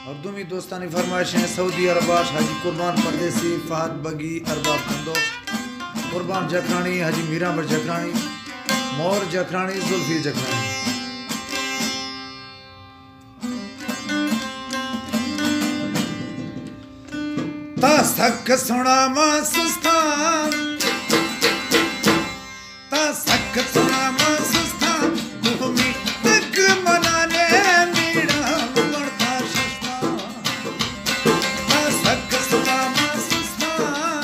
اور دومی دوستانی فرمائش ایں، سعودی عرب ءَ حاجی قربان پردیسی، فہد بگی، ارباب کندوک، قربان جکھرانی، حاجی میران بخش جکھرانی، مور جکھرانی، زلفی جکھرانی۔ تا سک سونا ما سستاں، تا سک سونا ما سستاں، دومی تک منانے میڑا مڑتا شستاں۔ تا سک سونا ما سستاں،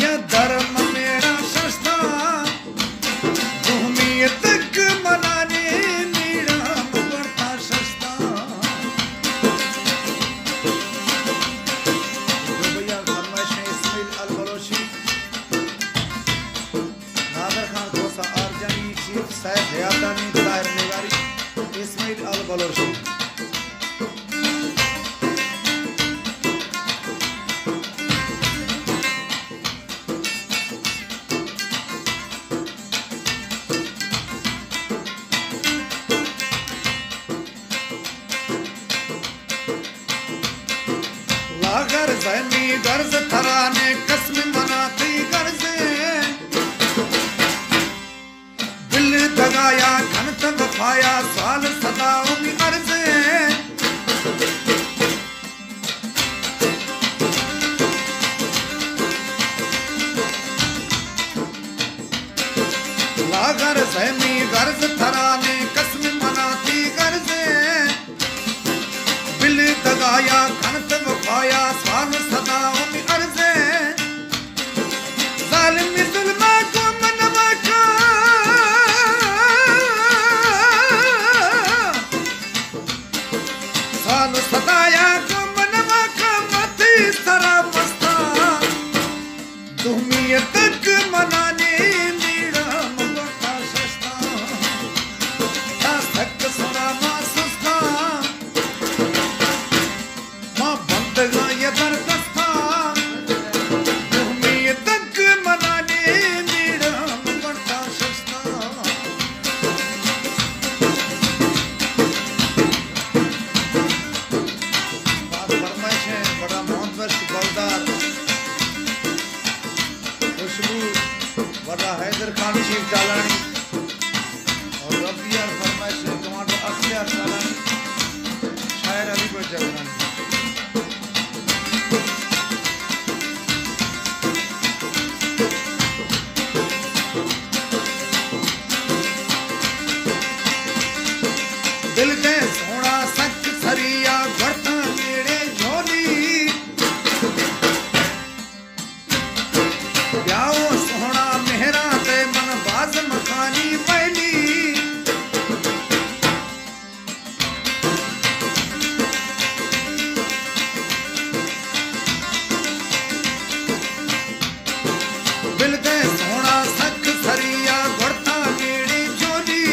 یا درم میڑا شستاں، دومی تک منانے میڑا مڑتا شستاں۔ دو بھیا فرمائش ایں، اسماعیل البلوچی، نادر خان کھوسہ، آرجانی چیف، سید حیاتانی، طاہر میگاری، اسماعیل البلوچی۔ لاغر زنی غرض ترانے، قسم منا تئی غرض ایں۔ دل دگایا کنت وفایا، سوال صدا و می عرض ایں۔ لاغر زنی غرض ترانے، قسم منا تئی غرض ایں۔ بل دگایا کنت وفایا، سوال صدا و می عرض ایں۔ ظالمی ظلما گم نمکا، سوال صدایا گم نمکا، متی سرا مستاں۔ دومی تک منانے میڑا مگتا ششتاں، تا سک سونا ما سستاں، ما بندگاں یہ درگستاں، دومی تک منانے میڑا مگتا ششتاں۔ باز فرمائش ایں، بڑا محمد بخش بلدار، خوشبو، ورا حیدر خان شیف ٹالانی اور ربیہ فرمائش ایں، کمانڈر اختیار ٹالانی، شاعر علی بخش جگرانی۔ دل دے سونا سک سریا گڑتاں نیڑے جھولی۔ بیاؤ سونا مہراں تے من باز مکانی ویلی۔ بل دے سونا سک سریا گڑتا نیڑی جھولی۔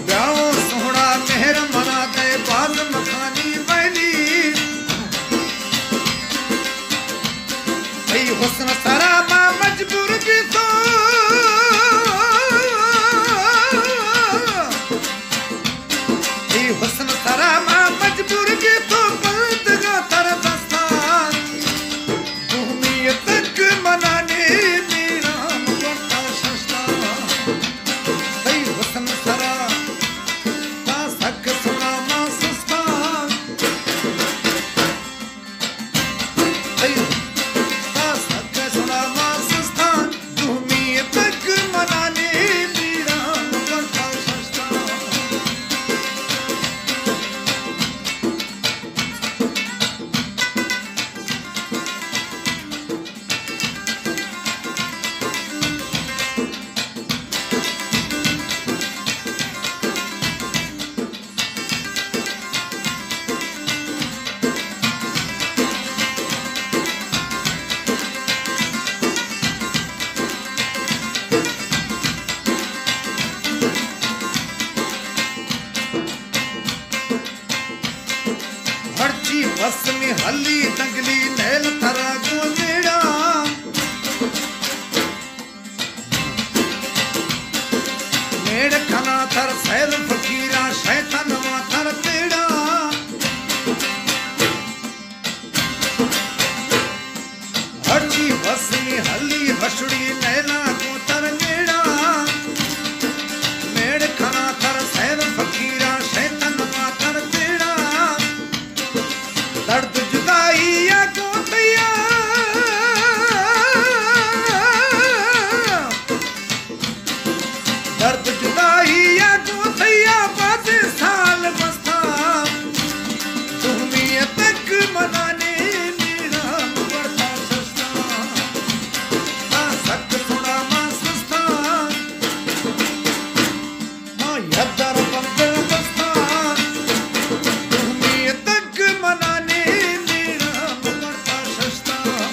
بیاؤ سونا مہر منا دے باز مکانی ویلی۔ تئی حسن سرا ما مجبور بیتو، تئی حسن سرا ما مجبور بیتو، بندگا تر دستان۔ دومی تک منانی میران گونڈا ششتان۔ تئی حسن سرا تا سک سنا ما سستان۔ ہرچی بس می ہلی دنگلی نیل ترا گوں میڑا۔ میڑ کنا تر سید فقیرا در بندر دستان، دومی دگ منانی میڑان ورتا ششتان۔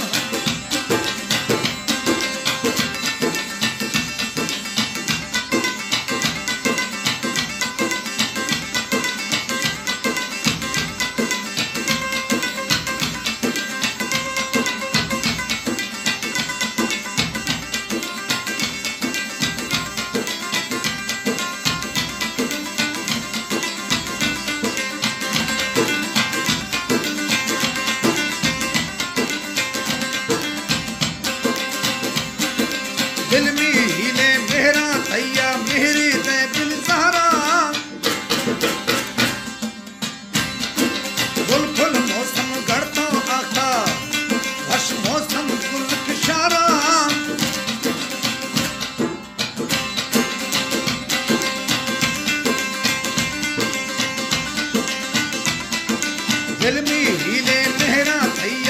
دل می ہیلے مہراں تیا، مہری دے دل زہراں۔ گل پھل موسم گڑتاں آختاب، وش موسم گل کشاراں۔ دل می ہیلے مہراں تئی